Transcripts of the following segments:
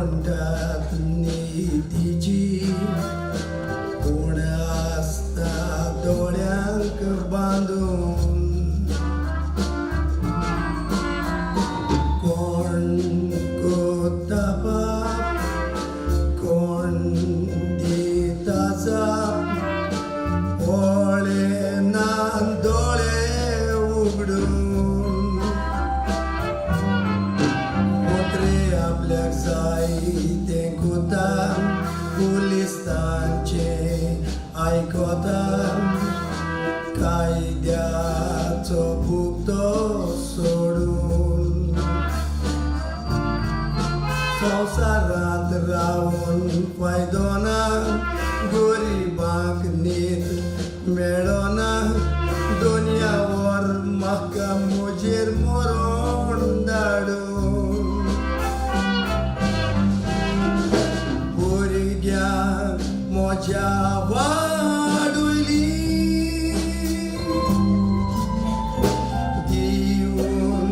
म्हणटात नितीची, पूण आसता दोळ्यांक बांदून. कोण कोत्ता पाप, कोण दिता जाप, पळयना दोळे उगडून. मोत्रे आपल्याक जाय तें कोता, पुलीस तांचें आयकता, कायद्याचो भुगतो सोडून. संवसारांत रावन फायदो ना, गरिबांक नीत मेळना, दुनियावर म्हाका म्हजेर मरण धाडून. भुरग्यांक म्हज्या वाडुली दिवन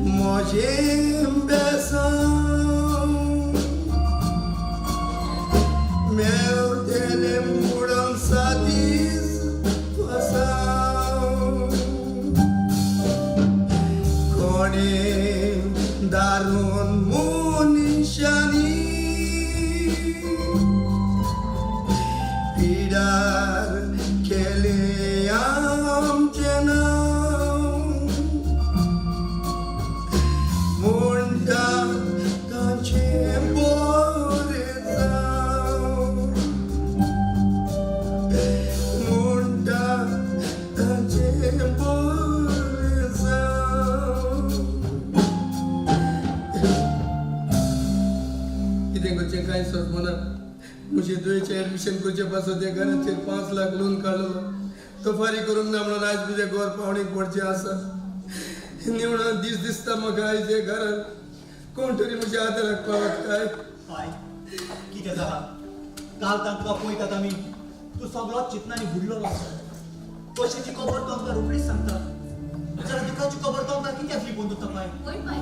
म्हजें बेसांव, मेवतेले मुडोन सादीस फसाव. कोणे दारून मनशांनी पिडार केलें आमचें नांव, म्हणटा तांचें बरें जावं, म्हणटा तांचें बरें जावं. कितें करचें कांय सोदना. म्हजे दुयेचें एडमिशन करचे पासत त्या घराचेर 5 लाख लोन काडलेलो, तो फारीक करूंक ना म्हणून आयज म्हजें घर पावणीक पडचें आसा. निवणो दीस दिसता म्हाका आयज हे घरान. कोण तरी म्हज्या आदाराक पावत काय? पाय, कितें जाला? काल तांकां पळयतात आमी, तूं सगळोच चिंतनांनी बुडलेलो आसा. पयशाची खबर तूं आमकां रोखडीच सांगता, जाल्यार दुखाची खबर तूं आमकां कित्याक लिपोवन दवरता पाय? वय पाय,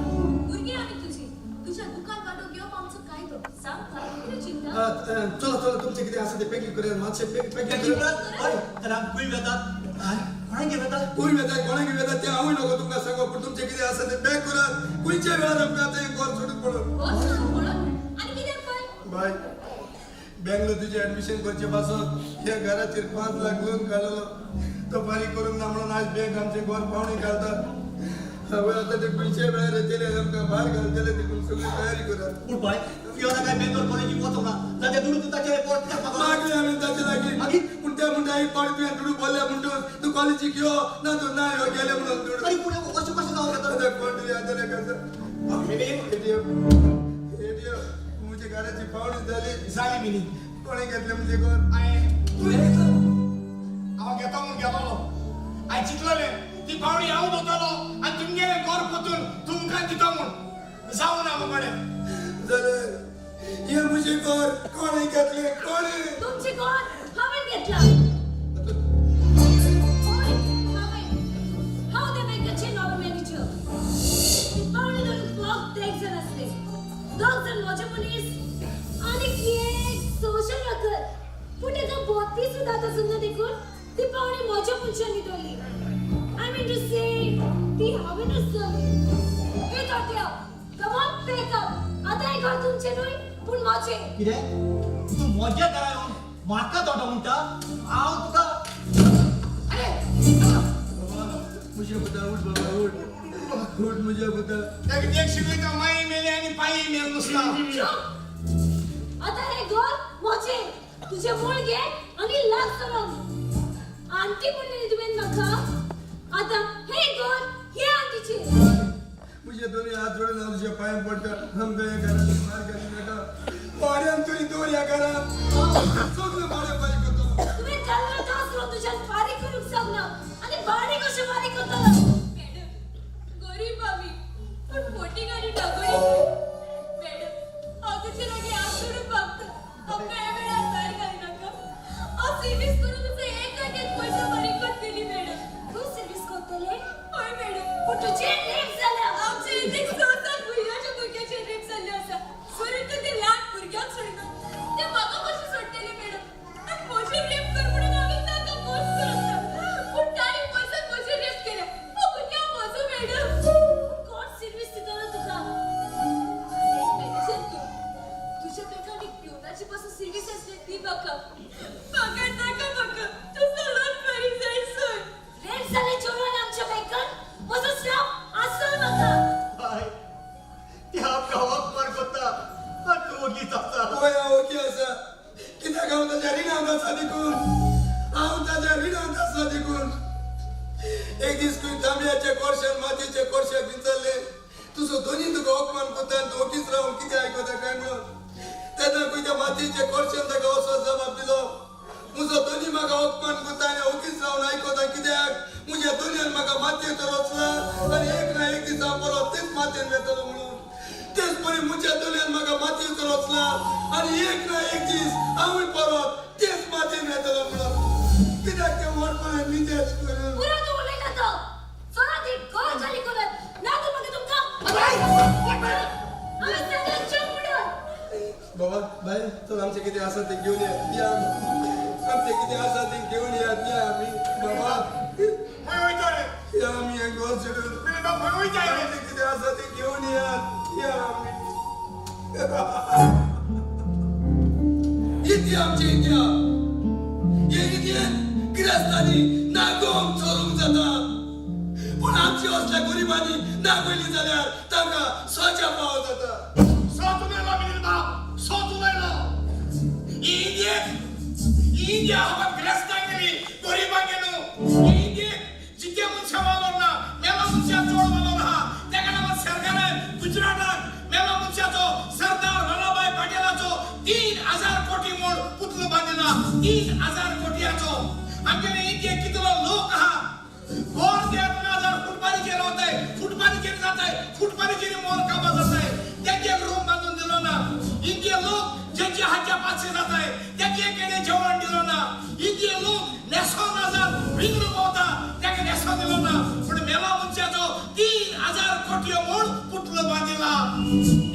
भुरगीं आमी तुजी, तुज्या दुकान वांटो घेवप आमचो कायदो. सांग पाय, कितें चिंता? चला चला, तुमचें कितें आसा तें पॅकींग करूया मातशें. पॅकींग. पॅकिंग करात. हय, जाल्यार आमी खंय वेतात? कोणागेर वेतात? खंय वेता, कोणाक वेता तें हांवूय नको तुमकां सांगप, पूण तुमचें कितें आसा तें पॅक करात. खंयच्या वेळार आमकां आतां हें घर सोडून पडप. घर सोडून पडप आनी कित्याक पाय? बाय, बेंगलोर तुजें एडमिशन करचे पासत ह्या घराचेर 5 लाख लोन काडलेलो, तो फारीक करूंक ना म्हणून आयज बँक आमचें घर पावणी घालता. हांवें आतां ते खंयच्याय वेळार येतले, आमकां भायर घालतले, देखून सगळी तयारी करात. पूण पाय, फियोना काय बेंगलोर कॉलेजीक वचोंक ना जाल्यार दुडू तूं ताचे परत कित्याक मागलो? मागले हांवें ताचे लागीं. मागीर? पूण ते म्हणटा, एक पावटी तुवें दुडू भरल्या म्हणटूच तूं कॉलेजीक यो, ना तूं ना यो, गेले म्हणून दुडू. आनी पूण अशें कशें जावं येता? आतां कोण तरी आदाराक आसा. एटीएम, एटीएम, म्हज्या घराची पावणी जाली. जाली मिनी. कोणें घेतलें म्हजें घर? हांवें. तुवें घेतलें? हांव घेता म्हूण गेलोलो. हांवें चिंतलेलें, ती पावणी हांव दवरतलो आनी तुमगेलें घर पोतून तुमकां दिता म्हूण. जावं ना म्हजे. जाल्यार हें म्हजें घर कोणें घेतलें? कोणें? तुमचें घर हांवें घेतलां. हय, हांवें. हांव त्या बँकेचें नवें मॅनेजर. ती पावणी धरून फक्त एक जाण आसले, दोग जाण म्हजे मनीस आनी एक सोशल वर्कर, पूण ताका बोती सुद्दां आतां सुद्दां, देखून ती पावणी म्हज्या मनशांनी दवरली. I mean to से, ती हांवेंच दवरली. हे तोट्या, कम ऑन, पॅक अप. आतां हें घर तुमचें न्हय, पूण म्हजें. कितें? तूं म्हज्या घरा येवन म्हाका तोटो म्हणटा? हांव तुका, अरे! म्हज्या पुता, उठ बाबा, उठ, उठ म्हज्या पुता. ताका देख शिकयता, माई मेली आनी पाई मेल नुसता. चूप! आतां हें घर म्हजें. तुजें मूळ घे आनी लाग सरोन. आंटी म्हणलेली तुवें म्हाका, आतां हें घर हे आंटीचें. म्हजे दोनूय हात जोडून हांव तुज्या पांयां पडटा. आमकां ह्या घरांत भायर घाली नाका. भाड्यान तुमी दवर ह्या घरांत, सगळें भाडें फारीक करतलो. तुवें घाल्लो दासरो तुज्यान फारीक करूंक शकना आनी भाडें कशें फारीक करतलो? मॅडम, गरीब आमी, पूण फोटींग आनी टागोरी. मॅडम, हांव तुजे लागीं हात जोडून मागता, आमकां ह्या वेळार भायर घालनाका. हांव सर्वीस करून तुजो एक एक पयसो फारीक करतली मॅडम. तूं सर्वीस करतलें? हय मॅडम. पूण तुजें रेप जाल्या. आमचे एक स सात म्हयन्याच्या भुरग्याचे रेप जाल्ले आसा. सर, ते दीस खंय तांबयाच्या कोरशान मातयेच्या कोरशाक विचारले, तुजो दोनी तुका अपमान करता आनी तूं ओगीच रावन कितें आयकता काय म्हणून. तेन्ना खंय त्या मातयेच्या कोरशान ताका असो जबाब दिलो, म्हजो दोनी म्हाका अपमान करता आनी ओगीच रावन आयकता कित्याक म्हज्या दोनयान म्हाका मातयेचो रचला आनी एक ना एक दीस हांव परत तेच मातयेन वेतलो म्हणून. तेच परी म्हज्या दोनयान म्हाका मातयेचो रचला आनी एक ना एक दीस हांवूय परत तेच मातयेन वेतलो म्हणून. कित्याक तें व्हडपण नितेश करून पुरो तूं उलयता तो. चला ती घर खाली करात, ना तर मागीर तुमकां हांवें सांगलें चूप म्हणून. बाबा बाय चल आमचें कितें आसा तें घेवन या, या आमी. आमचें कितें आसा तें घेवन या, या आमी. बाबा खंय वयता रे? या आमी हें घर सोडून. मिलिंद खंय वयता रे? आमचें कितें आसा तें घेवन या, या आमी. इंडिया आमची इंडिया, हे इंडियेन गिरेस्तांनी नागोवंक चोरूंक जाता, पूण आमची असल्या गरिबांनी नागयली जाल्यार तांकां सजा फावो जाता. सत उलयलो मिलिंद बाब, सत उलयलो. ही इंडियेक, ही इंडिया फकत गिरेस्तांक गेली, गरिबांक न्हू. ही इंडियेक जिते मनशां वालोर ना, मेलो मनशां चड वालोर आहा. तेका लागून सरकारान गुजराताक मेलो मनशाचो सरदार वल्लभभाई पटेलाचो 3000 कोटी म्हूण पुतलो बांदिला, 3000 कोटयाचो. आमगेले इंडियेक कितलो लोक आहा, घर 3000 फुटपाथीचेर रावताय, फुटपाथीचेर जाताय, फुटपाथीचेर मोर काबार जाताय, तेंचे एक रूम बांदून दिलो ना. इंडिये लोक जेंचे हाच्या पातशे जाताय तेंचे केणे जेवण दिलो ना. इंडिये लोक न्हेसो ना जावन विंगडून भोंवता तेका न्हेसो दिलो ना. पूण मेला मनशाचो 3000 कोटयो म्हूण पुतलो बांदिला.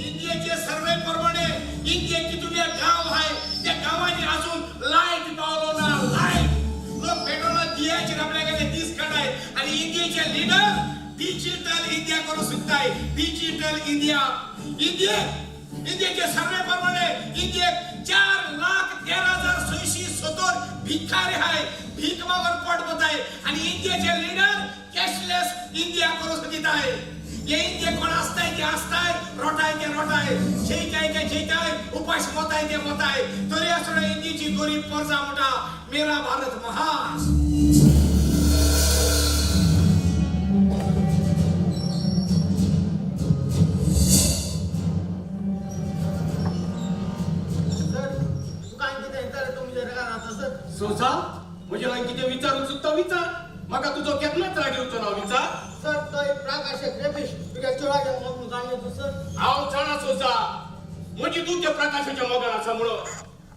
इंडियेचे सर्वे प्रमाणे इंडिये कितले गांव आहाय त्या गांवांनी अजून लायट पावलो ना. लायट लोक पेट्रोला दियाचेर आपल्या कडेन दीस काडाय आनी इंडियेचे लिडर डिजिटल इंडिया करूंक सोदताय. Digital India. इंडियेचे सर्वे प्रमाणे इंडियेक 4,13,670 भिकारी आहाय, भीक मागून पोट भरताय आनी इंडियेचे लिडर कॅशलेस इंडिया करूंक सोदिताय. हे इंडिये कोण आसताय ते आसताय, रोटाय ते रोटाय, जेयताय ते जेयताय, उपाश मोताय ते मोताय. तरी आसतना इंडियेची गरीब प्रजा म्हणटा मेरा भारत महान. सर, तुका आनी कितें विचारलें तूं म्हज्या रेगान आसा सर. सोजा म्हजे लागीं कितें विचारूंक सोदता विचार, म्हाका तुजो केन्नाच राग येवचो ना. विचार. सर, तो एक प्रकाश एक रेपिस्ट तुगे चोराक मोग जाणलें तूं सर. हांव जाणा सोजा, म्हजी तूं त्या प्रकाशाच्या मोगान आसा म्हणून.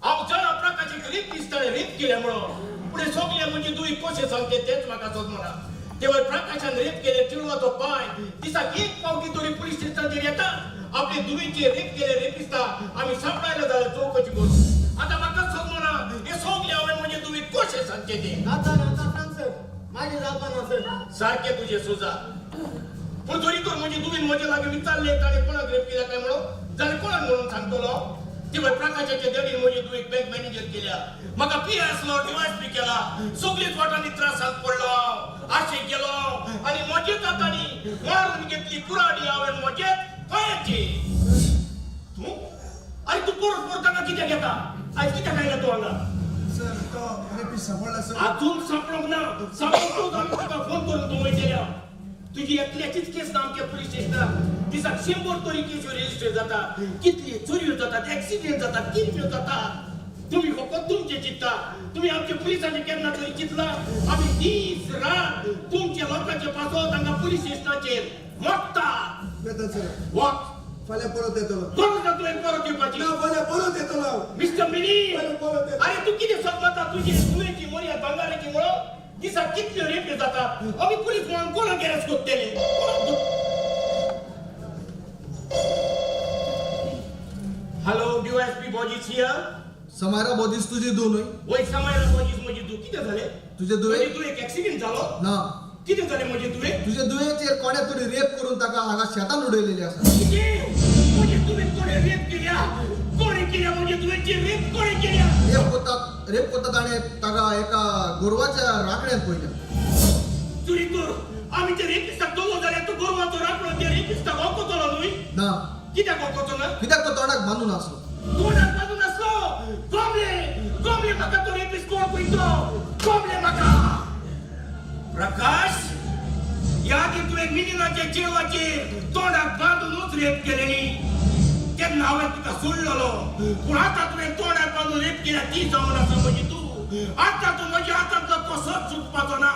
हांव जाणा प्रकाशाक रेप दिसतालें, रेप केल्या म्हणून. पूण सगळें म्हजी दुयी कशें सांगचें तेंच म्हाका सोदना. तेव्हा प्रकाशान रेप केले चेडवाचो पांय दिसाक एक फावटी तरी पुलीस स्टेशनाचेर येता. आपले दुयेचे रेप केले रेपिस्ता आमी सांपडायला जाल्यार चवकशी करूं. आतां म्हाका सोदना हे सगळें हांवें म्हजे दुयेक कशें सांगचें तें. जाता जाता सांग सर, मागीर जावपा ना सर. सारकें तुजें सोजा, पूण जरी तर म्हजी दुयेन म्हजे लागीं विचारलें ताणें कोणाक रेप केल्या काय म्हणून जाल्यार कोणाक म्हणून सांगतलो? ती पळय प्रकाशाच्या देडीन म्हजी दुयेक बँक मॅनेजर केल्या, म्हाका पी आसलो डिवायस बी केला, सगळीच वाटांनी त्रासांत पडलो हांव, आशेक गेलो आनी म्हजेच हातांनी मारून घेतली कुराडी हांवें म्हजेच पांयाची. तूं आनी तूं परत परत हांगा कित्याक येता? आयज कित्याक आयला तूं हांगा? सर, तो रेपी सांपडला सर. अजून सापडूंक ना. सापडलो आमी तुका फोन करून तूं वयतल्या. तुजी एकल्याचीच केस ना आमच्या पुलीस स्टेशनार. दिसाक 100 तरी केश्यो रेजिस्टर जाता, कितली चोरयो जातात, एक्सिडेंट जातात, कितल्यो जातात. तुमी फकत तुमचें चिंतता. तुमी आमच्या पुलिसांचें केन्ना तरी चिंतला? आमी दीस रात तुमच्या लोकांचे पासत हांगा पुलीस स्टेशनाचेर मोडटा. येता सर. वच. फाल्यां परत येतलो. गरज ना तुवें परत येवपाची. ना, फाल्यां परत येतलो हांव. मिस्टर मिनी, परत येतलो. अरे तूं कितें सदमता? तुजी तुवेची मर्याद भांगाराची म्हणून दिसाक कितल्यो रेप्यो जातात. आमी पुलीस म्हणून कोणाक अरेस्ट करतले? Hello, DYSP Borges here. Samaira Borges तुजी धूव न्हय? वय, समायरा बॉजीस म्हजी धूव. कितें जालें? तुजे धुवे? म्हजे धुवेक एक्सिडेंट जालो? ना. कितें जालें म्हजे धुवेक? तुजे धुवेचेर कोणे तरी रेप करून ताका हांगा शेतान उडयलेली आसा. कितें? म्हजे धुवेक कोणे रेप केल्या? कोणे केल्या म्हजे धुवेची रेप? कोणे केल्या? रेप करता ताणें ताका एका गोरवाच्या राखण्यान पळयल्या. तुरी तर आमी ते रेपिस्ताक दवरलो जाल्यार तो गोरवाचो राखणो ते रेपिस्ताक वखतलो न्हय? ना. कित्याक वखचो ना? कित्याक तो तोंडाक बांदून आसलो. तोंडाक बांदून आसलो. गोमले गोमले म्हाका तो रेपिस्ट कोण पळय तो गोमले म्हाका. प्रकाश, मिलिनाच्या चेडवाचेर तोंडाक बांदूनच रेप केलेली. तेन्ना हांवें तुका सोडलेलो, पूण आतां तुवें तोंडाक बांदून रेप केल्या ती जावन आसा म्हजी तूं. आतां तूं म्हज्या हातांतलो कसोच सुटपाचो ना.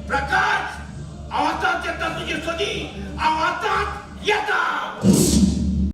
प्रकाश, हांव आतांच येता तुजे सदी, हांव आतांच येता.